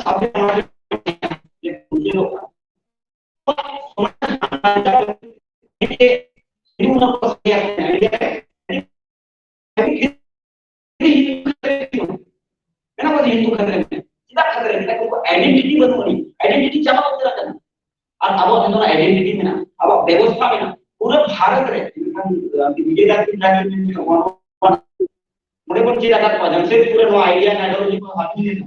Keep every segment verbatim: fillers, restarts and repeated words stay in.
ᱥᱟᱶᱛᱮ ᱥᱚᱢᱟᱡᱽ ᱨᱮ ᱧᱮᱞᱚᱜ ᱠᱟᱱᱟ᱾ ᱢᱮᱱᱟᱜ ᱠᱚᱣᱟ ᱡᱮ ᱦᱤᱱᱫᱩ ᱠᱷᱟᱛᱨᱮ ᱢᱮᱱᱟᱜ, ᱪᱮᱫᱟᱜ ᱠᱷᱟᱛᱨᱮ ᱢᱮᱱᱟᱜ? ᱩᱱᱠᱩ ᱟᱭᱰᱮᱱᱴᱤᱴᱤ ᱵᱟᱹᱱᱩᱜ ᱟᱹᱱᱤᱡ, ᱟᱭᱰᱮᱱᱴᱤᱴᱤ ᱪᱟᱵᱟ ᱩᱛᱟᱹᱨ ᱟᱠᱟᱱᱟ᱾ ᱟᱨ ᱟᱵᱚᱣᱟᱜ ᱡᱚᱛᱚᱱᱟᱜ ᱟᱭᱰᱮᱱᱴᱤᱴᱤ ᱢᱮᱱᱟᱜᱼᱟ, ᱟᱵᱚᱣᱟᱜ ᱵᱮᱵᱚᱥᱛᱷᱟ ᱢᱮᱱᱟᱜᱼᱟ, ᱯᱩᱨᱟᱹ ᱵᱷᱟᱨᱚᱛ ᱨᱮ ᱢᱮᱱᱠᱷᱟᱱ, ᱟᱸ, ᱵᱤᱡᱚᱭ ᱫᱟᱥ ᱠᱤ ᱡᱟᱦᱟᱸ ᱱᱚᱰᱮ ᱵᱚᱱ ᱪᱮᱫ ᱟᱠᱟᱫ ᱠᱚᱣᱟ, ᱡᱟᱢᱥᱮᱫᱽᱯᱩᱨ ᱨᱮ ᱱᱚᱣᱟ ᱟᱭᱰᱤᱭᱟ ᱟᱭᱰᱤᱭᱳᱞᱚᱡᱤ ᱠᱚ ᱦᱟᱹᱴᱤᱧ ᱞᱮᱱᱟ,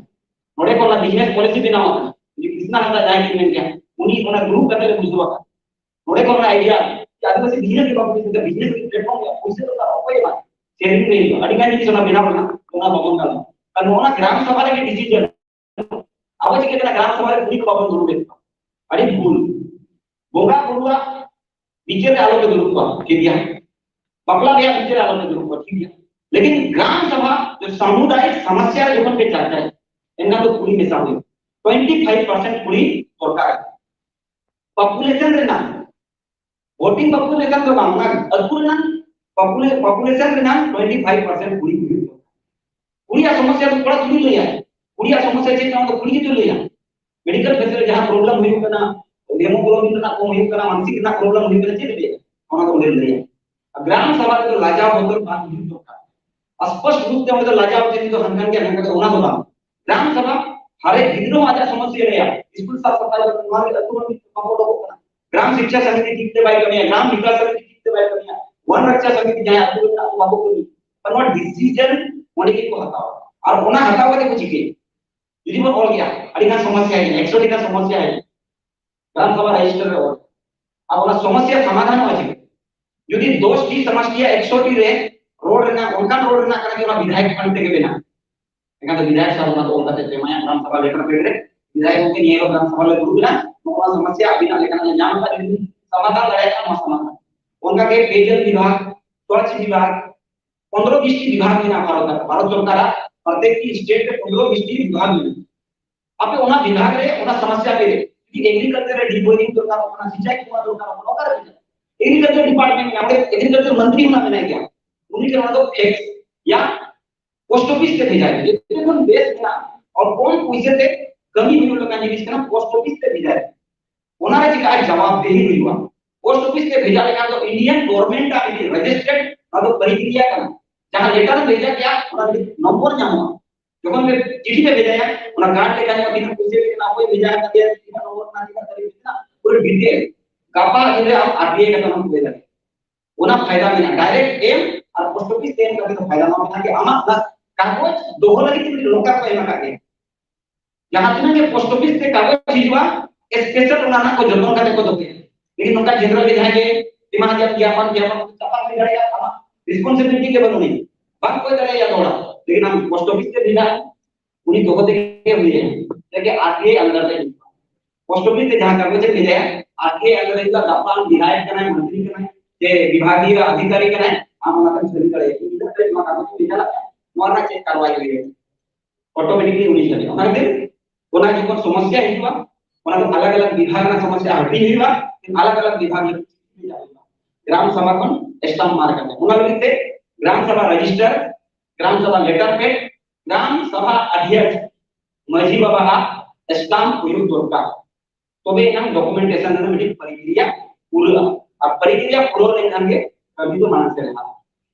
ᱱᱚᱰᱮ ᱠᱷᱚᱱ ᱚᱱᱟ ᱵᱤᱡᱽᱱᱮᱥ ᱯᱚᱞᱤᱥᱤ ᱵᱮᱱᱟᱣ ᱟᱠᱟᱱᱟ᱾ ᱡᱩᱫᱤ ᱠᱨᱤᱥᱱᱟ ᱦᱟᱸᱥᱫᱟ ᱡᱟᱦᱟᱸᱭ ᱠᱤᱱ ᱢᱮᱱ ᱜᱮᱭᱟ, ᱩᱱᱤ ᱚᱱᱟ ᱫᱩᱲᱩᱵ ᱠᱟᱛᱮ ᱞᱮ ᱵᱩᱡᱷᱟᱹᱣ ᱟᱠᱟᱫᱟ᱾ ᱱᱚᱰᱮ ᱠᱷᱚᱱ ᱚᱱᱟ ᱟᱭᱰᱤᱭᱟ ᱡᱮ ᱟᱹᱫᱤᱵᱟᱹᱥᱤ ᱵᱤᱡᱽᱱᱮᱥ ᱜᱮ ᱵᱟᱵᱚᱱ ᱵᱩᱡᱷᱟᱹᱣ ᱫᱟ, ᱵᱤᱡᱽᱱᱮᱥ ᱞᱟᱹᱜᱤᱫ ᱯᱞᱮᱴᱯᱷᱚᱨᱢ ᱨᱮᱭᱟᱜ ᱯᱩᱭᱥᱟᱹ ᱫᱚ ᱚᱠᱚᱭ ᱮᱢᱟ? ᱥᱮᱨᱮᱧ ᱨᱮ ᱦᱤᱡᱩᱜᱼᱟ᱾ ᱟᱹᱰᱤ ᱜᱟᱱ ᱡᱤᱱᱤᱥ ᱚᱱᱟ ᱵᱮᱱᱟᱣ ᱨᱮᱱᱟᱜ ᱚᱱᱟ ᱵᱟᱵᱚᱱ ᱜᱟᱱᱚᱜᱼᱟ᱾ ᱟᱨ ᱱᱚᱜᱼᱚ ᱱᱟ ᱜᱨᱟᱢ ᱥᱟᱵᱷᱟ ᱨᱮᱜᱮ ᱰᱤᱥᱤᱡᱚᱱ ᱟᱵᱚ ᱪᱤᱠᱟᱹ ᱠᱟᱱᱟ, ᱜᱨᱟᱢ ᱥᱟᱵᱷᱟ ᱨᱮ ᱠᱩᱲᱤ ᱠᱚ ᱵᱟᱵᱚᱱ ᱫᱩᱲᱩᱵ ᱮᱫ ᱠᱚᱣᱟ, ᱟᱹᱰᱤ ᱵᱷᱩᱞ᱾ ᱵᱚᱸᱜᱟ ᱵᱩᱨᱩᱣᱟᱜ ᱵᱤᱪᱟᱹᱨ ᱨᱮ ᱟᱞᱚ ᱯᱮ ᱫᱩᱲᱩᱵ ᱠᱚᱣᱟ, ᱴᱷᱤᱠ ᱜᱮᱭᱟ, ᱵᱟᱯᱞᱟ ᱨᱮᱭᱟᱜ ᱵᱤᱪᱟᱹᱨ ᱨᱮ ᱟᱞᱚ ᱯᱮ ᱫᱩᱲᱩᱵ ᱠᱚᱣᱟ, ᱴᱷᱤᱠ ᱜᱮᱭᱟ, ᱞᱮᱠᱤᱱ ᱜᱨᱟᱢ ᱥᱟᱵᱷᱟ ᱡᱚ ᱥᱟᱢᱩᱫᱟᱭᱤᱠ ᱥᱚᱢᱚᱥᱥᱟ ᱨᱮ ᱡᱚᱠᱷᱚᱱ ᱯᱮ ᱪᱟᱨᱪᱟᱭᱟ, ᱮᱱᱠᱷᱟᱱ ᱫᱚ ᱠᱩᱲᱤ ᱢᱮᱥᱟ ᱦᱩᱭᱩᱜᱼᱟ᱾ ᱴᱩᱭᱮᱱᱴᱤ ᱯᱷᱟᱭᱤᱵᱷ ᱯᱟᱨᱥᱮᱱᱴ ᱠᱩᱲᱤ ᱫᱚᱨᱠᱟᱨ᱾ ᱯᱚᱯᱩᱞᱮᱥᱚᱱ ᱨᱮᱱᱟᱜ, ᱵᱷᱳᱴᱤᱝ ᱯᱚᱯᱩᱞᱮᱥᱚᱱ ᱫᱚ ᱵᱟᱝ, ᱚᱱᱟ ᱟᱹᱛᱩ ᱨᱮᱱᱟᱜ ᱯᱚᱯᱩᱞᱮ-, ᱯᱚᱯᱩᱞᱮᱥᱚᱱ ᱨᱮᱱᱟᱜ ᱴᱩᱭᱮᱱᱴᱤ ᱯᱷᱟᱭᱤᱵᱷ ᱯᱟᱨᱥᱮᱱᱴ ᱠᱩᱲᱤ ᱦᱩᱭᱩᱜ ᱫᱚᱨᱠᱟᱨ᱾ ᱠᱩᱲᱤᱭᱟᱜ ᱥᱚᱢᱚᱥᱥᱟ ᱫᱚ ᱠᱚᱲᱟ ᱛᱷᱚᱲᱤ ᱞᱟᱹᱭᱟ, ᱠᱩᱲᱤᱭᱟᱜ ᱥᱚᱢᱚᱥᱥᱟ ᱪᱮᱫ ᱠᱟᱱᱟ ᱚᱱᱟ ᱫᱚ ᱠᱩᱲᱤ ᱜᱮᱛᱚ ᱞᱟᱹᱭᱟ᱾ ᱢᱮᱰᱤᱠᱮᱞ ᱠᱷᱮᱛᱨᱮ ᱨᱮ ᱡᱟᱦᱟᱸ ᱯᱨᱚᱵᱞᱮᱢ ᱦᱩᱭᱩᱜ ᱠᱟᱱᱟ, ᱦᱮᱢᱳᱜᱞᱳᱵᱤᱱ ᱨᱮᱱᱟᱜ ᱠᱚᱢ ᱦᱩᱭᱩᱜ ᱠᱟᱱᱟ, ᱢᱟᱱᱥᱤᱠ ᱨᱮᱱᱟᱜ ᱯᱨᱚᱵᱞᱮᱢ ᱦᱩᱭᱩᱜ ᱠᱟᱱᱟ, ᱪᱮᱫ ᱮ ᱞᱟᱹᱭᱟ? ᱚᱱᱟ ᱫᱚ ᱩᱱᱤ ᱞᱟᱹᱭᱟ᱾ ᱟᱨ ᱜᱨᱟᱢ ᱥᱟᱵᱷᱟ ᱨᱮᱫᱚ ᱞᱟᱡᱟᱣ ᱵᱚᱛᱚᱨ ᱵᱟᱝ ᱦᱩᱭᱩᱜ ᱫᱚᱨᱠᱟᱨ᱾ ᱟᱨ ᱥᱯᱚᱥᱴ ᱨᱩᱯ ᱛᱮ ᱚᱸᱰᱮ ᱫᱚ ᱞᱟᱡᱟᱣ ᱪᱮᱫ ᱫᱚ ᱦᱟᱱᱠᱟᱱ ᱜᱮᱭᱟ, ᱦᱟᱱᱠᱟᱱ ᱜᱮᱭᱟ, ᱚᱱᱟ ᱫᱚ ᱵᱟᱝ᱾ ᱜᱨᱟᱢ ᱥᱟᱵᱷᱟ ᱦᱟᱨᱮᱠ ᱜᱤᱫᱽᱨᱟᱹ ᱦᱚᱸ ᱟᱡᱟᱜ ᱥᱚᱢᱚᱥᱥᱟ ᱞᱟᱹᱭᱟ, ᱥᱠᱩᱞ ᱥᱟᱵ ᱥᱟᱯᱷᱟᱭ ᱱᱚᱣᱟ ᱜᱮ ᱟᱹᱛᱩ ᱦᱚᱲ ᱵᱟᱠᱚ ᱩᱰᱩᱠᱚᱜ ᱠᱟᱱᱟ᱾ ᱜᱨᱟᱢ ᱥᱤᱠᱪᱷᱟ ᱥᱚᱢᱤᱛᱤ ᱴᱷᱤᱠ ᱛᱮ ᱵᱟᱭ ᱠᱟᱹᱢᱤᱭᱟ, ᱜᱨᱟᱢ ᱵᱤᱠᱟᱥ ᱥᱚᱢᱤᱛᱤ ᱴᱷᱤᱠ ᱛᱮ ᱵᱟᱭ ᱠᱟᱹᱢᱤᱭᱟ, ᱵᱚᱱ ᱨᱚᱠᱷᱟ ᱥᱚᱢᱤᱛᱤ ᱡᱟᱦᱟᱸᱭ ᱟᱹᱛᱩ ᱨᱮᱱᱟᱜ ᱠᱚ ᱵᱟᱠᱚ ᱠᱟᱹᱢᱤ, ᱱᱚᱣᱟ ᱰᱤᱥᱤᱡᱚᱱ ᱚᱸᱰᱮ ᱜᱮᱠᱚ ᱦᱟᱛᱟᱣᱟ᱾ ᱟᱨ ᱚᱱᱟ ᱦᱟᱛᱟᱣ ᱠᱟᱛᱮ ᱠᱚ ᱪᱤᱠᱟᱹᱭᱟ? ᱡᱩᱫᱤ ᱵᱚᱱ ᱚᱞ ᱜᱮᱭᱟ, ᱟᱹᱰᱤ ᱜᱟᱱ ᱥᱚᱢᱚᱥᱥᱟ ᱦᱮᱡ ᱮᱱᱟ, ᱮᱠᱥᱚ ᱴᱤ ᱜᱟᱱ ᱥᱚᱢᱚᱥᱥᱟ ᱦᱮᱡ ᱮᱱᱟ, ᱜᱨᱟᱢ ᱥᱟᱵᱷᱟ ᱨᱮᱡᱤᱥᱴᱟᱨ ᱨᱮ ᱚᱞ᱾ ᱟᱨ ᱚᱱᱟ ᱥᱚᱢᱚᱥᱥᱟ ᱥᱚᱢᱟᱫᱷᱟᱱᱚᱜᱼᱟ ᱪᱤᱠᱟᱹ? ᱡᱩᱫᱤ ᱫᱚᱥ ᱴᱤ ᱥᱚᱢᱚᱥᱥᱟ ᱮᱠᱥᱚ ᱴᱤ ᱨᱮ ᱨᱳᱰ ᱨᱮᱱᱟᱜ, ᱚᱱᱠᱟᱱ ᱨᱳᱰ ᱨᱮᱱᱟᱜ ᱠᱟᱱᱟ ᱡᱮ ᱚᱱᱟ ᱵᱤᱫᱷᱟᱭᱚᱠ ᱯᱷᱟᱱᱰ ᱛᱮᱜᱮ ᱵᱮᱱᱟᱜ, ᱮᱱᱠᱷᱟᱱ ᱫᱚ ᱵᱤᱫᱷᱟᱭᱚᱠ ᱥᱟᱦᱮᱵ ᱚᱱᱟ ᱫᱚ ᱚᱞ ᱠᱟᱛᱮ ᱯᱮ ᱮᱢᱟᱭᱟ, ᱜᱨᱟᱢ ᱥᱟᱵᱷᱟ ᱞᱮᱴᱟᱨ ᱯᱮᱰ ᱨᱮ, ᱵᱤᱫᱷᱟᱭᱚᱠ ᱜᱚᱢᱠᱮ, ᱱᱤᱭᱟᱹ ᱦᱤᱞᱳᱜ ᱜᱨᱟᱢ ᱥᱟᱵᱷᱟ ᱞᱮ ᱫᱩᱲᱩᱵ ᱮᱱᱟ, ᱱᱚᱜᱼᱚ ᱱᱚᱣᱟ ᱥᱚᱢᱚᱥᱥᱟ ᱟᱹᱵᱤᱱᱟᱜ ᱞᱮᱠᱟᱱᱟᱜ ᱞᱮ ᱧᱟᱢ ᱟᱠᱟᱫ, ᱡᱩᱫᱤ ᱥᱚᱢᱟᱫᱷᱟᱱ ᱫᱟᱲᱮᱭᱟᱜ ᱠᱷᱟᱱ ᱢᱟ ᱥᱚᱢᱟᱫᱷᱟᱱ᱾ ᱚᱱᱠᱟ ᱜᱮ ᱯᱮᱭᱡᱚᱞ ᱵᱤᱵᱷᱟᱜᱽ, ᱥᱚᱪᱪᱷ ᱵᱤᱵᱷᱟᱜᱽ, ᱯᱚᱱᱫᱽᱨᱚ ᱵᱤᱥ ᱴᱤ ᱵᱤᱵᱷᱟᱜᱽ ᱢᱮᱱᱟᱜᱼᱟ ᱵᱷᱟᱨᱚᱛ ᱨᱮ, ᱵᱷᱟᱨᱚᱛ ᱥᱚᱨᱠᱟᱨᱟᱜ ᱯᱨᱚᱛᱮᱠ ᱴᱤ ᱥᱴᱮᱴ ᱨᱮ ᱯᱚᱱᱫᱽᱨᱚ ᱵᱤᱥ ᱴᱤ ᱵᱤᱵᱷᱟᱜᱽ ᱢᱮᱱᱟᱜᱼᱟ᱾ ᱟᱯᱮ ᱚᱱᱟ ᱵᱤᱵᱷᱟᱜᱽ ᱨᱮ ᱚᱱᱟ ᱥᱚᱢᱚᱥᱥᱟ ᱯᱮ, ᱡᱩᱫᱤ ᱮᱜᱽᱨᱤᱠᱟᱞᱪᱟᱨ ᱨᱮ ᱰᱤᱯ ᱵᱳᱭᱨᱤᱝ ᱫᱚᱨᱠᱟᱨᱚᱜ ᱠᱟᱱᱟ, ᱥᱤᱸᱪᱟᱭ ᱠᱚ ᱫᱚᱨᱠᱟᱨᱚᱜ ᱠᱟᱱᱟ, ᱚᱠᱟᱨᱮ ᱢᱮᱱᱟᱜᱼᱟ? ᱮᱜᱽᱨᱤᱠᱟᱞᱪᱟᱨ ᱰᱤᱯᱟᱨᱴᱢᱮᱱᱴ ᱢᱮᱱᱟᱜᱼᱟ, ᱚᱸᱰᱮ ᱮᱜᱽᱨᱤᱠᱟᱞᱪᱟᱨ ᱢᱚᱱᱛᱨᱤ ᱦᱚᱸ ᱢᱮᱱᱟᱭ ᱜᱮᱭᱟ, ᱩᱱᱤ ᱴᱷᱮᱱ ᱚᱱᱟ ᱫᱚ ᱯᱷᱮᱠᱥ ᱭᱟ ᱯᱳᱥᱴ ᱚᱯᱷᱤᱥ ᱛᱮ ᱵᱷᱮᱡᱟᱭ ᱢᱮ, ᱡᱚᱛᱚ ᱠᱷᱚᱱ ᱵᱮᱥ ᱢᱮᱱᱟᱜᱼᱟ᱾ ᱟᱨ ᱠᱚᱢ ᱯᱩᱭᱥᱟᱹ ᱛᱮ ᱠᱟᱹᱢᱤ ᱦᱩᱭᱩᱜ ᱞᱮᱠᱟᱱ ᱡᱤᱱᱤᱥ ᱠᱟᱱᱟ, ᱯᱳᱥᱴ ᱚᱯᱷᱤᱥ ᱛᱮ ᱵᱷᱮᱡᱟ ᱨᱮ᱾ ᱚᱱᱟ ᱨᱮ ᱪᱮᱠᱟ ᱡᱟᱣᱟᱵ ᱫᱮᱦᱤ ᱦᱩᱭᱩᱜᱼᱟ᱾ ᱯᱳᱥᱴ ᱚᱯᱷᱤᱥ ᱛᱮ ᱵᱷᱮᱡᱟ ᱞᱮᱠᱷᱟᱱ ᱫᱚ ᱤᱱᱰᱤᱭᱟᱱ ᱜᱚᱵᱷᱚᱨᱱᱢᱮᱱᱴ ᱟᱜ ᱢᱤᱫᱴᱤᱡ ᱨᱮᱡᱤᱥᱴᱟᱨᱰ, ᱱᱚᱣᱟ ᱫᱚ ᱯᱨᱚᱠᱨᱤᱭᱟ ᱠᱟᱱᱟ᱾ ᱡᱟᱦᱟᱸ ᱞᱮᱴᱟᱨ ᱮᱢ ᱵᱷᱮᱡᱟ ᱠᱮᱜᱼᱟ, ᱚᱱᱟ ᱨᱮ ᱱᱚᱢᱵᱚᱨ ᱧᱟᱢᱚᱜᱼᱟ᱾ ᱡᱚᱠᱷᱚᱱ ᱜᱮ ᱪᱤᱴᱷᱤ ᱯᱮ ᱵᱷᱮᱡᱟᱭᱟ, ᱚᱱᱟ ᱠᱟᱨᱰ ᱞᱮᱠᱟ ᱧᱟᱢᱚᱜᱼᱟ, ᱛᱤᱱᱟᱹᱜ ᱯᱩᱭᱥᱟᱹ ᱦᱩᱭ ᱠᱟᱱᱟ, ᱚᱠᱚᱭ ᱵᱷᱮᱡᱟ ᱟᱠᱟᱫᱮᱭᱟ, ᱛᱤᱱᱟᱹᱜ ᱱᱚᱢᱵᱚᱨ ᱠᱟᱱᱟ, ᱛᱤᱱᱟᱹᱜ ᱛᱟᱹᱨᱤᱠᱷ ᱠᱟᱱᱟ, ᱯᱩᱨᱟᱹ ᱰᱤᱴᱮᱞ᱾ ᱜᱟᱯᱟ ᱫᱤᱱ ᱨᱮ ᱟᱢ ᱟᱨ ᱵᱤ ᱟᱭ ᱠᱟᱛᱮ ᱦᱚᱸᱢ ᱠᱚᱭ ᱫᱟᱲᱮᱭᱟᱜᱼᱟ᱾ ᱚᱱᱟ ᱯᱷᱟᱭᱫᱟ ᱢᱮᱱᱟᱜᱼᱟ᱾ ᱰᱟᱭᱨᱮᱠᱴ ᱮᱢ ᱟᱨ ᱯᱳᱥᱴ ᱚᱯᱷᱤᱥ ᱛᱮ ᱮᱢ ᱠᱟᱛᱮ ᱫᱚ ᱯᱷᱟᱭᱫᱟ ᱵᱟᱝ ᱢᱮᱱᱟᱜᱼᱟ᱾ ᱟᱢᱟᱜ ᱚᱱᱟ ᱠᱟᱜᱚᱡᱽ ᱫᱚᱦᱚ ᱞᱟᱹᱜᱤᱫ ᱛᱮ ᱢᱤᱫᱴᱤᱡ ᱞᱚᱠᱟᱨ ᱠᱚ ᱮᱢ ᱟᱠᱟᱫ ᱜᱮᱭᱟ᱾ ᱡᱟᱦᱟᱸ ᱛᱤᱱᱟᱹᱜ ᱜᱮ ᱯᱳᱥᱴ ᱚᱯᱷᱤᱥ ᱛᱮ ᱠᱟᱜᱚᱡᱽ ᱦᱤᱡᱩᱜᱼᱟ, ᱥᱯᱮᱥᱟᱞ ᱚᱱᱟ ᱨᱮᱱᱟᱜ ᱠᱚ ᱡᱚᱛᱚᱱ ᱠᱟᱛᱮ ᱠᱚ ᱫᱚᱦᱚᱭᱟ᱾ ᱞᱮᱠᱤᱱ ᱱᱚᱝᱠᱟ ᱡᱮᱱᱟᱨᱮᱞ ᱜᱮ ᱡᱟᱦᱟᱸᱭ ᱜᱮ ᱮᱢᱟ ᱦᱟᱡᱟᱨ ᱜᱮᱭᱟ, ᱵᱟᱝ ᱜᱮᱭᱟ, ᱵᱟᱝ ᱪᱟᱯᱟ ᱦᱩᱭ ᱫᱟᱲᱮᱭᱟᱜᱼᱟ, ᱟᱢᱟᱜ ᱨᱮᱥᱯᱚᱱᱥᱤᱵᱤᱞᱤᱴᱤ ᱜᱮ ᱵᱟᱹᱱᱩᱜ ᱟᱹᱱᱤᱡ᱾ ᱵᱟᱝ ᱠᱚᱭ ᱫᱟᱲᱮᱭᱟᱜᱼᱟ ᱚᱲᱟᱜ, ᱞᱮᱠᱤᱱ ᱟᱢ ᱯᱳᱥᱴ ᱚᱯᱷᱤᱥ ᱛᱮ ᱵᱷᱮᱡᱟ, ᱩᱱᱤ ᱫᱚᱦᱚ ᱛᱮᱜᱮ ᱦᱩᱭ ᱟᱭᱟ᱾ ᱡᱟᱠᱮ ᱟᱨ ᱴᱤ ᱟᱭ under ᱨᱮ ᱦᱤᱡᱩᱜᱼᱟ᱾ ᱯᱳᱥᱴ ᱚᱯᱷᱤᱥ ᱛᱮ ᱡᱟᱦᱟᱸ ᱠᱟᱜᱚᱡᱽ ᱮᱢ ᱵᱷᱮᱡᱟᱭᱟ, ᱟᱨ ᱴᱤ ᱟᱭ under ᱨᱮ ᱦᱤᱡᱩᱜᱼᱟ, ᱜᱟᱯᱟ ᱟᱢ ᱵᱤᱫᱷᱟᱭᱚᱠ ᱠᱟᱱᱟᱭ, ᱢᱚᱱᱛᱨᱤ ᱠᱟᱱᱟᱭ, ᱥᱮ ᱵᱤᱵᱷᱟᱜᱤᱭᱚ ᱚᱫᱷᱤᱠᱟᱨᱤ ᱠᱟᱱᱟᱭ, ᱟᱢ ᱚᱱᱟ ᱠᱟᱹᱢᱤ ᱥᱟᱹᱨᱤ ᱫᱟᱲᱮᱭᱟᱜᱼᱟ᱾ ᱤᱧ ᱫᱚ ᱱᱚᱣᱟ ᱠᱟᱜᱚᱡᱽ ᱤᱧ ᱵᱷᱮᱡᱟ ᱞᱮᱫ ᱛᱟᱦᱮᱸᱫ, ᱱᱚᱣᱟ ᱨᱮᱱᱟᱜ ᱪᱮᱫ ᱠᱟᱨᱣᱟᱭ ᱦᱩᱭᱩᱜᱼᱟ? ᱚᱴᱳᱢᱮᱴᱤᱠᱞᱤ ᱩᱱᱤ ᱪᱟᱞᱟᱜᱼᱟ᱾ ᱚᱱᱟ ᱠᱷᱟᱹᱛᱤᱨ ᱚᱱᱟ ᱡᱚᱠᱷᱚᱱ ᱥᱚᱢᱚᱥᱭᱟ ᱦᱤᱡᱩᱜᱼᱟ, ᱚᱱᱟ ᱫᱚ ᱟᱞᱟᱜᱽ ᱟᱞᱟᱜᱽ ᱵᱤᱵᱷᱟᱜᱽ ᱨᱮᱱᱟᱜ ᱥᱚᱢᱚᱥᱭᱟ ᱦᱟᱹᱴᱤᱧ ᱦᱩᱭᱩᱜᱼᱟ, ᱟᱞᱟᱜᱽ ᱟᱞᱟᱜᱽ ᱵᱤᱵᱷᱟᱜᱽ ᱞᱟᱹᱜᱤᱫ ᱪᱤᱴᱷᱤ ᱵᱷᱮᱡᱟ ᱦᱩᱭᱩᱜᱼᱟ᱾ ᱜᱨᱟᱢ ᱥᱟᱵᱷᱟ ᱠᱷᱚᱱ ᱥᱴᱟᱢᱯ ᱢᱟᱨ ᱠᱟᱛᱮ, ᱚᱱᱟ ᱞᱟᱹᱜᱤᱫ ᱛᱮ ᱜᱨᱟᱢ ᱥᱟᱵᱷᱟ ᱨᱮᱡᱤᱥᱴᱟᱨ, ᱜᱨᱟᱢ ᱥᱟᱵᱷᱟ ᱞᱮᱴᱟᱨ ᱯᱮᱰ, ᱜᱨᱟᱢ ᱥᱟᱵᱷᱟ ᱚᱫᱷᱭᱚᱠᱥ ᱢᱟᱹᱡᱷᱤ ᱵᱟᱵᱟ ᱟᱜ ᱥᱴᱟᱢᱯ ᱦᱩᱭᱩᱜ ᱫᱚᱨᱠᱟᱨ᱾ ᱛᱚᱵᱮ ᱮᱱᱟᱝ ᱰᱚᱠᱩᱢᱮᱱᱴᱮᱥᱚᱱ ᱨᱮᱱᱟᱜ ᱢᱤᱫᱴᱤᱡ ᱯᱨᱚᱠᱨᱤᱭᱟ ᱯᱩᱨᱟᱹᱜᱼᱟ᱾ ᱟᱨ ᱯᱨᱚᱠᱨᱤᱭᱟ ᱯᱩᱨᱟᱹᱣ ᱞᱮᱱᱠᱷᱟᱱ ᱜᱮ ᱠᱟᱹᱢᱤ ᱫᱚ ᱢᱟᱲᱟᱝ ᱥᱮᱫ ᱞᱟᱦᱟᱜᱼᱟ᱾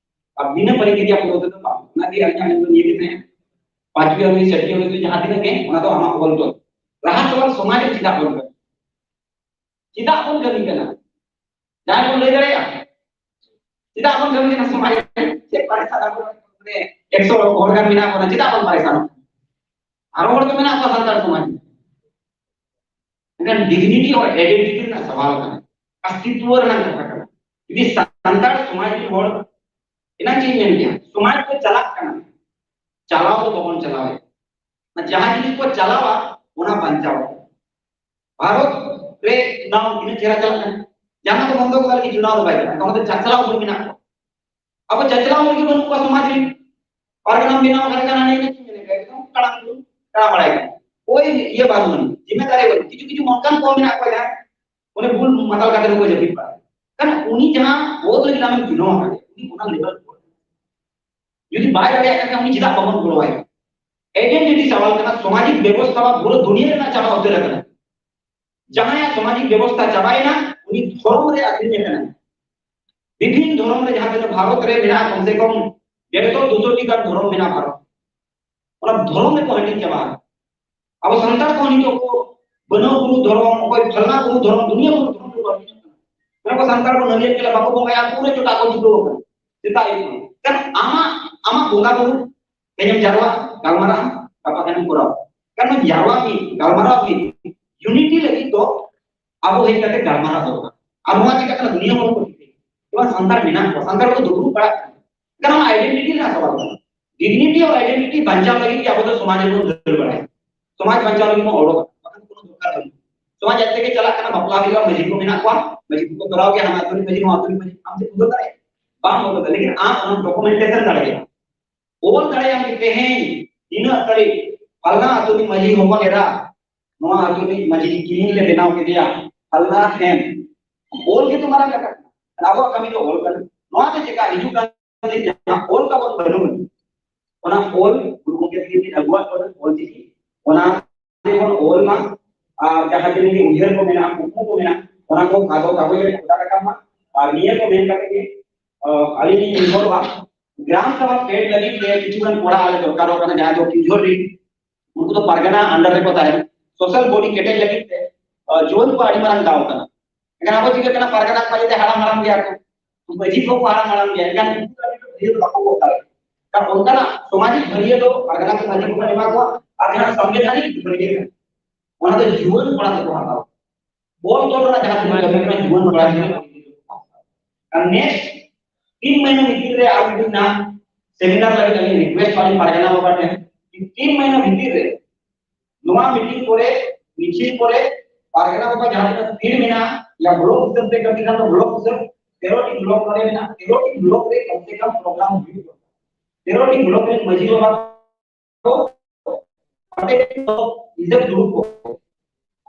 ᱟᱨ ᱵᱤᱱᱟᱹ ᱯᱨᱚᱠᱨᱤᱭᱟ ᱯᱩᱨᱟᱹᱣ ᱛᱮᱫᱚ ᱵᱟᱝ᱾ ᱚᱱᱟᱜᱮ ᱟᱹᱞᱤᱧᱟᱜ ᱢᱮᱱ ᱫᱚ ᱱᱤᱭᱟᱹ ᱜᱮ ᱛᱟᱦᱮᱸ᱾ ᱯᱟᱸᱪᱣᱤ ᱦᱩᱭ, ᱪᱷᱟᱴᱤ ᱦᱩᱭ, ᱡᱟᱦᱟᱸ ᱛᱤᱱᱟᱹᱜ ᱜᱮ, ᱚᱱᱟ ᱫᱚ ᱟᱢᱟᱜ ᱚᱞ ᱛᱚᱞ᱾ ᱞᱟᱦᱟ ᱥᱚᱣᱟᱞ ᱥᱚᱢᱟᱡᱽ ᱨᱮ ᱪᱮᱫᱟᱜ ᱵᱚᱱ ᱠᱟᱹᱢᱤ? ᱪᱮᱫᱟᱜ ᱵᱚᱱ ᱠᱟᱹᱢᱤ ᱠᱟᱱᱟ? ᱡᱟᱦᱟᱸᱭ ᱵᱚᱱ ᱞᱟᱹᱭ ᱫᱟᱲᱮᱭᱟᱜᱼᱟ? ᱪᱮᱫᱟᱜ ᱵᱚᱱ ᱠᱟᱹᱢᱤ ᱠᱟᱱᱟ ᱥᱚᱢᱟᱡᱽ ᱨᱮ? ᱪᱮᱫ ᱯᱟᱭᱥᱟ ᱛᱟᱵᱚᱱ? ᱢᱟᱱᱮ ᱮᱠᱥᱚ ᱦᱚᱲ ᱜᱟᱱ ᱢᱮᱱᱟᱜ ᱵᱚᱱᱟ, ᱪᱮᱫᱟᱜ ᱵᱚᱱ ᱯᱟᱭᱥᱟ? ᱟᱨᱚ ᱦᱚᱲ ᱫᱚ ᱢᱮᱱᱟᱜ ᱠᱚᱣᱟ ᱥᱟᱱᱛᱟᱲ ᱥᱚᱢᱟᱡᱽ ᱨᱮ᱾ ᱢᱮᱱᱠᱷᱟᱱ ᱰᱤᱜᱽᱱᱤᱴᱤ ᱟᱨ ᱟᱭᱰᱮᱱᱴᱤᱴᱤ ᱨᱮᱱᱟᱜ ᱥᱟᱣᱟᱞ ᱠᱟᱱᱟ, ᱚᱥᱛᱤᱛᱣᱚ ᱨᱮᱱᱟᱜ ᱠᱟᱛᱷᱟ ᱠᱟᱱᱟ᱾ ᱡᱩᱫᱤ ᱥᱟᱱᱛᱟᱲ ᱥᱚᱢᱟᱡᱽ ᱨᱮᱱ ᱦᱚᱲ, ᱮᱱᱟᱝ ᱪᱮᱫ ᱤᱧ ᱢᱮᱱ ᱠᱮᱭᱟ, ᱥᱚᱢᱟᱡᱽ ᱠᱚ ᱪᱟᱞᱟᱜ ᱠᱟᱱᱟ, ᱪᱟᱞᱟᱣ ᱫᱚ ᱵᱟᱵᱚᱱ ᱪᱟᱞᱟᱣᱮᱫ᱾ ᱚᱱᱟ ᱡᱟᱦᱟᱸ ᱡᱤᱱᱤᱥ ᱠᱚ ᱪᱟᱞᱟᱣᱟ, ᱚᱱᱟ ᱵᱟᱧᱪᱟᱣ᱾ ᱵᱷᱟᱨᱚᱛ ᱨᱮ ᱪᱩᱱᱟᱣ ᱛᱤᱱᱟᱹᱜ ᱪᱮᱦᱨᱟ ᱪᱟᱞᱟᱜ ᱠᱟᱱᱟ, ᱡᱟᱦᱟᱸ ᱠᱚ ᱵᱚᱱᱫᱚ ᱠᱟᱫᱟ, ᱞᱮᱠᱤᱱ ᱪᱩᱱᱟᱣ ᱫᱚ ᱵᱟᱭ ᱪᱟᱞᱟᱜ ᱠᱟᱱᱟ᱾ ᱚᱱᱟ ᱫᱚ ᱪᱟᱪᱞᱟᱣ ᱦᱚᱲ ᱢᱮᱱᱟᱜ ᱠᱚᱣᱟ᱾ ᱟᱵᱚ ᱪᱟᱪᱞᱟᱣ ᱦᱚᱲ ᱜᱮ ᱵᱟᱹᱱᱩᱜ ᱠᱚᱣᱟ ᱥᱚᱢᱟᱡᱽ ᱨᱮ᱾ ᱯᱟᱨᱜᱟᱱᱟᱢ ᱵᱮᱱᱟᱣ ᱠᱟᱱᱟ, ᱠᱟᱱᱟ, ᱱᱤᱭᱟᱹ ᱪᱮᱫ ᱢᱮᱱ ᱞᱮᱠᱟ, ᱮᱠᱫᱚᱢ ᱛᱟᱲᱟᱢ ᱛᱩᱞ, ᱛᱟᱲᱟᱢ ᱵᱟᱲᱟᱭ ᱠᱟᱱᱟ᱾ ᱳᱭ ᱤᱭᱟᱹ ᱵᱟᱹᱱᱩᱜ ᱟᱹᱱᱤᱡ, ᱡᱤᱢᱢᱮᱫᱟᱨᱤ ᱵᱟᱹᱱᱩᱜ᱾ ᱠᱤᱪᱷᱩ ᱠᱤᱪᱷᱩ ᱚᱱᱠᱟᱱ ᱠᱚ ᱢᱮᱱᱟᱜ ᱠᱚᱣᱟ, ᱡᱟᱦᱟᱸᱭ ᱚᱱᱮ ᱵᱩᱞ ᱢᱟᱛᱟᱞ ᱠᱟᱛᱮ ᱦᱚᱸᱠᱚ ᱡᱟᱹᱯᱤᱫ ᱵᱟᱲᱟᱭᱟ᱾ ᱠᱟᱨᱚᱱ ᱩᱱᱤ ᱡᱟᱦᱟᱸ ᱯᱚᱫ ᱞᱟᱹᱜᱤᱫ ᱟᱢᱮᱢ ᱪᱩᱱᱟᱹᱣ ᱟᱠᱟᱫᱮᱭᱟ, ᱩᱱᱤ ᱚᱱᱟ ᱞᱮᱵᱮᱞ ᱨᱮ ᱡᱩᱫᱤ ᱵᱟᱭ ᱫᱟᱲᱮᱭᱟᱜ ᱠᱟᱱ ᱠᱷᱟᱱ, ᱩᱱᱤ ᱪᱮᱫᱟᱜ ᱵᱟᱵᱚᱱ ᱜᱚᱲᱚᱣᱟᱭᱟ? ᱮᱡᱮᱱᱰᱟ ᱡᱩᱫᱤ ᱪᱟᱵᱟ ᱞᱮᱱᱟ, ᱥᱟᱢᱟᱡᱤᱠ ᱵᱮᱵᱚᱥᱛᱷᱟ ᱢᱟ ᱯᱩᱨᱟᱹ ᱫᱩᱱᱤᱭᱟᱹ ᱨᱮᱱᱟᱜ ᱪᱟᱵᱟ ᱩᱛᱟᱹᱨ ᱟᱠᱟᱱᱟ᱾ ᱡᱟᱦᱟᱸᱭᱟᱜ ᱥᱟᱢᱟᱡᱤᱠ ᱵᱮᱵᱚᱥᱛᱷᱟ ᱪᱟᱵᱟᱭᱮᱱᱟ, ᱩᱱᱤ ᱫᱷᱚᱨᱚᱢ ᱨᱮ ᱟᱹᱠᱷᱨᱤᱧ ᱟᱠᱟᱱᱟᱭ᱾ ᱵᱤᱵᱷᱤᱱ ᱫᱷᱚᱨᱚᱢ ᱨᱮ ᱡᱟᱦᱟᱸ ᱛᱤᱱᱟᱹᱜ ᱵᱷᱟᱨᱚᱛ ᱨᱮ ᱢᱮᱱᱟᱜᱼᱟ, ᱠᱚᱢ ᱥᱮ ᱠᱚᱢ ᱰᱮᱲᱥᱚ ᱫᱩᱥᱚ ᱴᱤ ᱜᱟᱱ ᱫᱷᱚᱨᱚᱢ ᱢᱮᱱᱟᱜᱼᱟ ᱵᱷᱟᱨᱚᱛ᱾ ᱚᱱᱟ ᱫᱷᱚᱨᱚᱢ ᱨᱮᱠᱚ ᱦᱟᱹᱴᱤᱧ ᱪᱟᱵᱟ ᱟᱠᱟᱱᱟ᱾ ᱟᱵᱚ ᱥᱟᱱᱛᱟᱲ ᱠᱚ ᱱᱤᱛᱚᱜ ᱠᱚ ᱵᱟᱹᱱᱟᱹᱣ ᱜᱩᱨᱩ ᱫᱷᱚᱨᱚᱢ, ᱚᱠᱚᱭ ᱯᱷᱟᱞᱱᱟ ᱜᱩᱨᱩ ᱫᱷᱚᱨᱚᱢ, ᱫᱩᱱᱤᱭᱟᱹ ᱜᱩᱨᱩ ᱫᱷᱚᱨᱚᱢ ᱨᱮᱠᱚ ᱦᱟᱹᱴᱤᱧ ᱟᱠᱟᱱᱟ᱾ ᱢᱮᱱᱟ ᱠᱚ ᱥᱟᱱᱛᱟᱲ ᱠᱚ ᱱᱟᱹᱨᱤᱭᱟᱹ ᱠᱮᱞᱟ ᱵᱟᱠᱚ ᱵᱚᱸᱜᱟᱭᱟ, ᱯᱩᱨᱟᱹ ᱪᱚᱴᱟ ᱠᱚ ᱪᱷᱩᱴᱟᱹᱣ ᱟᱠᱟᱱᱟ᱾ ᱪᱮᱫᱟᱜ ᱦᱩᱭᱩᱜ ᱠᱟᱱᱟ? ᱠᱟᱨᱚᱱ ᱟᱢᱟᱜ, ᱟᱢᱟᱜ ᱵᱚᱸᱜᱟ ᱵᱩᱨᱩ ᱛᱮᱦᱮᱧᱮᱢ ᱡᱟᱨᱣᱟ, ᱜᱟᱞᱢᱟᱨᱟᱜ ᱟᱢ, ᱜᱟᱯᱟ ᱠᱷᱟᱱᱮᱢ ᱠᱚᱨᱟᱣ᱾ ᱠᱟᱨᱚᱱ ᱡᱟᱨᱣᱟ ᱢᱤᱫ, ᱜᱟᱞᱢᱟᱨᱟᱣ ᱢᱤᱫ, ᱤᱭᱩᱱᱤᱴᱤ ᱞᱟᱹᱜᱤᱫ ᱫᱚ ᱟᱵᱚ ᱦᱮᱡ ᱠᱟᱛᱮ ᱜᱟᱞᱢᱟᱨᱟᱣ ᱫᱚᱨᱠᱟᱨ᱾ ᱟᱨ ᱱᱚᱣᱟ ᱪᱤᱠᱟᱹᱜ ᱠᱟᱱᱟ, ᱫᱩᱱᱤᱭᱟᱹ ᱦᱚᱲ ᱠᱚ ᱴᱷᱤᱠᱟᱹᱭᱟ᱾ ᱡᱮᱢᱚᱱ ᱥᱟᱱᱛᱟᱲ ᱢᱮᱱᱟᱜ ᱠᱚᱣᱟ, ᱥᱟᱱᱛᱟᱲ ᱠᱚ ᱫᱩᱲᱩᱵ ᱯᱟᱲᱟᱜ ᱠᱟᱱᱟ, ᱠᱟᱨᱚᱱ ᱟᱭᱰᱮᱱᱴᱤᱴᱤ ᱨᱮᱱᱟᱜ ᱥᱟᱣᱟᱞ ᱠᱟᱱᱟ᱾ ᱰᱤᱜᱱᱤᱴᱤ ᱟᱨ ᱟᱭᱰᱮᱱᱴᱤᱴᱤ ᱵᱟᱧᱪᱟᱣ ᱞᱟᱹᱜᱤᱫ ᱜᱮ ᱟᱵᱚ ᱫᱚ ᱥᱚᱢᱟᱡᱽ ᱨᱮᱵᱚᱱ ᱫᱟᱹᱲ ᱵᱟᱲᱟᱭᱟ, ᱥᱚᱢᱟᱡᱽ ᱵᱟᱧᱪᱟᱣ ᱞᱟᱹᱜᱤᱫ ᱵᱚᱱ ᱚᱰᱚᱠ, ᱵᱟᱠᱷᱟᱱ ᱫᱚ ᱠᱳᱱᱳ ᱫᱚᱨᱠᱟᱨ ᱵᱟᱹᱱᱩᱜᱼᱟ᱾ ᱥᱚᱢᱟᱡᱽ ᱟᱡ ᱛᱮᱜᱮ ᱪᱟᱞᱟᱜ ᱠᱟᱱᱟ, ᱵᱟᱯᱞᱟ ᱦᱩᱭᱩᱜᱼᱟ, ᱢᱟᱹᱡᱷᱤ ᱠᱚ ᱢᱮᱱᱟᱜ ᱠᱚᱣᱟ, ᱢᱟᱹᱡᱷᱤ ᱠᱚ ᱠᱚᱨᱟᱣ ᱜᱮᱭᱟ, ᱦᱟᱱᱟ ᱟᱹᱛᱩ ᱨᱤᱱ ᱢᱟᱹᱡᱷᱤ, ᱱᱚᱣᱟ ᱟᱹᱛᱩ ᱨᱤᱱ ᱢᱟᱹᱡᱷᱤ, ᱟᱢ ᱪᱮᱫ ᱵᱚᱫᱚᱞ ᱫᱟᱲᱮᱭᱟᱜᱼᱟ? ᱵᱟᱢ ᱵᱚᱫᱚᱞ ᱫᱟᱲᱮᱭᱟᱜᱼᱟ, ᱞᱮᱠᱤᱱ ᱟᱢ ᱚᱱᱟ ᱰᱚᱠᱩᱢᱮᱱᱴᱮᱥᱚᱱ ᱫᱟᱲᱮᱭᱟᱜᱼᱟ᱾ ᱚᱞ ᱫᱟᱲᱮᱭᱟᱜ ᱟᱢ ᱠᱤ ᱛᱮᱦᱮᱧ ᱱᱤᱱᱟᱹᱜ ᱛᱟᱹᱨᱤᱠᱷ ᱯᱷᱟᱞᱱᱟ ᱟᱹᱛᱩ ᱨᱤᱱ ᱢᱟᱹᱡᱷᱤ ᱦᱚᱯᱚᱱ ᱮᱨᱟ, ᱱᱚᱣᱟ ᱟᱹᱛᱩ ᱨᱤᱱ ᱢᱟᱹᱡᱷᱤ ᱠᱤᱢᱤᱱ ᱞᱮ ᱵᱮᱱᱟᱣ ᱠᱮᱫᱮᱭᱟ, ᱯᱷᱟᱞᱱᱟ ᱦᱮᱢ? ᱚᱞ ᱜᱮᱛᱚ ᱢᱟᱨᱟᱝ ᱠᱟᱛᱷᱟ ᱠᱟᱱᱟ᱾ ᱟᱵᱚᱣᱟᱜ ᱠᱟᱹᱢᱤ ᱫᱚ ᱚᱞ ᱠᱟᱱᱟ᱾ ᱱᱚᱣᱟ ᱛᱮ ᱪᱮᱠᱟ ᱦᱤᱡᱩᱜ ᱠᱟᱱ ᱫᱤᱱ ᱡᱟᱦᱟᱸ ᱚᱞ ᱛᱟᱵᱚᱱ ᱵᱟᱹᱱᱩᱜ, ᱚᱱᱟ ᱚᱞ ᱜᱩᱨᱩ ᱜᱚᱢᱠᱮ ᱛᱟᱹᱠᱤᱱ ᱠᱤᱱ ᱟᱹᱜᱩᱣᱟᱫ ᱵᱚᱱᱟ, ᱚᱞ ᱪᱤᱠᱤ, ᱚᱱᱟ ᱛᱮᱵᱚᱱ ᱚᱞ ᱢᱟ᱾ ᱟᱨ ᱡᱟᱦᱟᱸ ᱛᱤᱱᱟᱹᱜ ᱜᱮ ᱩᱭᱦᱟᱹᱨ ᱠᱚ ᱢᱮᱱᱟᱜᱼᱟ, ᱠᱩᱠᱢᱩ ᱠᱚ ᱢᱮᱱᱟᱜᱼᱟ, ᱚᱱᱟ ᱠᱚ ᱠᱟᱜᱚᱡᱽ ᱠᱟᱜᱚᱡᱽ ᱨᱮ ᱯᱷᱳᱴᱳ ᱨᱟᱠᱟᱵ ᱢᱟ᱾ ᱟᱨ ᱱᱤᱭᱟᱹ ᱠᱚ ᱢᱮᱱ ᱠᱟᱛᱮ ᱜᱮ, ᱟᱹᱞᱤᱧ ᱞᱤᱧ ᱱᱮᱦᱚᱨᱚᱜᱼᱟ, ᱜᱨᱟᱢ ᱥᱟᱵᱷᱟ ᱯᱮᱰ ᱞᱟᱹᱜᱤᱫ ᱛᱮ ᱠᱤᱪᱷᱩ ᱜᱟᱱ ᱠᱚᱲᱟ ᱟᱞᱮ ᱫᱚᱨᱠᱟᱨᱚᱜ ᱠᱟᱱᱟ, ᱡᱟᱦᱟᱸ ᱫᱚ ᱠᱤᱧᱡᱷᱚᱨ ᱨᱤᱱ, ᱩᱱᱠᱩ ᱫᱚ ᱯᱟᱨᱜᱟᱱᱟ under ᱨᱮᱠᱚ ᱛᱟᱦᱮᱱᱟ᱾ ᱥᱳᱥᱟᱞ ᱵᱚᱰᱤ ᱠᱮᱴᱮᱡ ᱞᱟᱹᱜᱤᱫ ᱛᱮ, ᱟᱸ, ᱡᱩᱣᱟᱹᱱ ᱠᱚ ᱟᱹᱰᱤ ᱢᱟᱨᱟᱝ ᱫᱟᱣ ᱠᱟᱱᱟ᱾ ᱮᱱᱠᱷᱟᱱ ᱟᱵᱚ ᱪᱤᱠᱟᱹᱜ ᱠᱟᱱᱟ, ᱯᱟᱨᱜᱟᱱᱟ ᱠᱚ ᱡᱩᱫᱤ ᱦᱟᱲᱟᱢ ᱦᱟᱲᱟᱢ ᱜᱮᱭᱟ ᱠᱚ, ᱢᱟᱹᱡᱷᱤ ᱠᱚᱠᱚ ᱦᱟᱲᱟᱢ ᱦᱟᱲᱟᱢ ᱜᱮᱭᱟ, ᱮᱱᱠᱷᱟᱱ ᱩᱱᱠᱩ ᱫᱚ ᱟᱹᱰᱤ ᱵᱷᱟᱹᱜᱤ ᱫᱚ ᱵᱟᱠᱚ ᱜᱚᱜ ᱫᱟᱲᱮᱭᱟᱜᱼᱟ᱾ ᱠᱟᱨᱚᱱ ᱚᱱᱠᱟᱱᱟᱜ ᱥᱟᱢᱟᱡᱤᱠ ᱵᱷᱟᱹᱨᱭᱟᱹ ᱫᱚ ᱯᱟᱨᱜᱟᱱᱟ ᱠᱚ ᱢᱟᱹᱡᱷᱤ ᱠᱚᱠᱚ ᱮᱢᱟ ᱠᱚᱣᱟ, ᱟᱨ ᱡᱟᱦᱟᱸ ᱥᱟᱝᱵᱤᱫᱷᱟᱱᱤᱠ ᱵᱷᱟᱹᱨᱭᱟᱹ ᱠᱟᱱᱟ, ᱚᱱᱟ ᱫᱚ ᱡᱩᱣᱟᱹᱱ ᱠᱚᱲᱟ ᱠᱚᱠᱚ ᱦᱟᱛᱟᱣᱟ᱾ ᱵᱚᱞ ᱛᱚᱞ ᱨᱮᱱᱟᱜ ᱡᱟᱦᱟᱸ ᱛᱤᱱᱟᱹᱜ ᱠᱟᱹᱢᱤ ᱠᱟᱱᱟ, ᱡᱩᱣᱟᱹᱱ ᱠᱚᱲᱟ ᱜᱤᱫᱽᱨᱟᱹ ᱠᱚ᱾ ᱟᱨ ᱱᱮᱠᱥᱴ ᱛᱤᱱ ᱢᱟᱹᱦᱱᱟᱹ ᱵᱷᱤᱛᱤᱨ ᱨᱮ ᱟᱨ ᱢᱤᱫᱴᱤᱡ ᱱᱟᱜ ᱥᱮᱢᱤᱱᱟᱨ ᱞᱟᱹᱜᱤᱫ ᱟᱹᱞᱤᱧ ᱨᱤᱠᱩᱭᱮᱥᱴ ᱢᱟᱞᱤᱧ ᱯᱟᱨᱜᱟᱱᱟ ᱵᱟᱵᱟ ᱴᱷᱮᱱ, ᱛᱤᱱ ᱢᱟᱹᱦᱱᱟᱹ ᱵᱷᱤᱛᱤᱨ ᱨᱮ ᱱᱚᱣᱟ ᱢᱤᱴᱤᱝ ᱠᱚᱨᱮ, ᱢᱤᱪᱷᱤᱞ ᱠᱚᱨᱮ, ᱯᱟᱨᱜᱟᱱᱟ ᱵᱟᱵᱟ ᱡᱟᱦᱟᱸ ᱛᱤᱱᱟᱹᱜ ᱯᱤᱲ ᱢᱮᱱᱟᱜᱼᱟ, ᱭᱟ ᱵᱞᱚᱠ ᱦᱤᱥᱟᱹᱵ ᱛᱮ ᱠᱟᱹᱢᱤ ᱠᱷᱟᱱ ᱫᱚ ᱵᱞᱚᱠ ᱦᱤᱥᱟᱹᱵ, ᱛᱮᱨᱚ ᱴᱤ ᱵᱞᱚᱠ ᱱᱚᱰᱮ ᱢᱮᱱᱟᱜᱼᱟ, ᱛᱮᱨᱚ ᱴᱤ ᱵᱞᱚᱠ ᱨᱮ ᱠᱚᱢ ᱥᱮ ᱠᱚᱢ ᱯᱨᱳᱜᱨᱟᱢ ᱦᱩᱭᱩᱜᱼᱟ᱾ ᱛᱮᱨᱚ ᱴᱤ ᱵᱞᱚᱠ ᱨᱮᱱ ᱢᱟᱹᱡᱷᱤ ᱵᱟᱵᱟ ᱠᱚ ᱚᱸᱰᱮ ᱦᱤᱥᱟᱹᱵ ᱫᱩᱲᱩᱵ ᱠᱚ᱾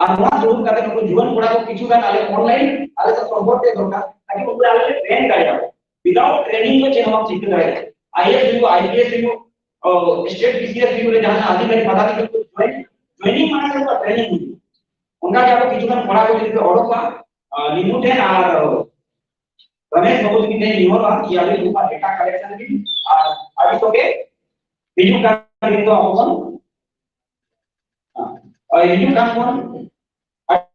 ᱟᱨ ᱱᱚᱣᱟ ᱫᱩᱲᱩᱵ ᱠᱟᱛᱮ ᱱᱩᱠᱩ ᱡᱩᱣᱟᱹᱱ ᱠᱚᱲᱟ ᱠᱚ ᱠᱤᱪᱷᱩ ᱜᱟᱱ ᱟᱞᱮ ᱚᱱᱞᱟᱭᱤᱱ ᱟᱞᱮ ᱥᱟᱶ ᱥᱚᱢᱯᱚᱨᱠ ᱛᱮ ᱫᱚᱨᱠᱟᱨ, ᱛᱟᱠᱤ ᱩᱱᱠᱩ ᱟᱞᱮ ᱞᱮ ᱴᱨᱮᱱ ᱫᱟᱲᱮᱭᱟᱠᱚ᱾ ᱣᱤᱫᱟᱣᱩᱴ ᱴᱨᱮᱱᱤᱝ ᱫᱚ ᱪᱮᱫ ᱦᱚᱸ ᱵᱟᱢ ᱪᱤᱠᱟᱹ ᱫᱟᱲᱮᱭᱟᱜᱼᱟ᱾ ᱟᱭ ᱮ ᱮᱥ ᱦᱩᱭᱩᱜ, ᱟᱭ ᱯᱤ ᱮᱥ ᱦᱩᱭᱩᱜ, ᱚ, state B C S ᱨᱮ ᱡᱟᱦᱟᱸ ᱟᱹᱫᱤᱢ ᱨᱮᱱ ᱯᱟᱫᱟᱱᱤ ᱠᱚ join, joining ᱢᱟᱲᱟᱝ ᱨᱮ training ᱦᱩᱭᱩᱜᱼᱟ᱾ ᱚᱱᱠᱟ ᱜᱮ ᱟᱵᱚ ᱠᱤᱪᱷᱩ ᱜᱟᱱ ᱠᱚᱲᱟ ᱠᱚ ᱡᱩᱫᱤ ᱯᱮ ᱚᱰᱚᱠᱟ, ᱟᱨ ᱱᱤᱢᱩ ᱴᱷᱮᱱ ᱟᱨ ᱨᱚᱢᱮᱥ ᱵᱟᱹᱵᱩ ᱛᱟᱹᱠᱤᱱ ᱴᱷᱮᱱ ᱱᱮᱦᱚᱨᱚᱜᱼᱟ, ᱡᱮ ᱟᱹᱵᱤᱱ ᱩᱱᱠᱩᱣᱟᱜ data collection ᱵᱤᱱ, ᱟᱨ ᱟᱹᱰᱤ ᱛᱚᱵᱮ ᱦᱤᱡᱩᱜ ᱠᱟᱱ ᱫᱤᱱ ᱫᱚ ᱟᱵᱚ ᱵᱚᱱ, ᱟᱨ ᱦᱤᱡᱩᱜ ᱠᱟᱱ ᱵᱚᱱ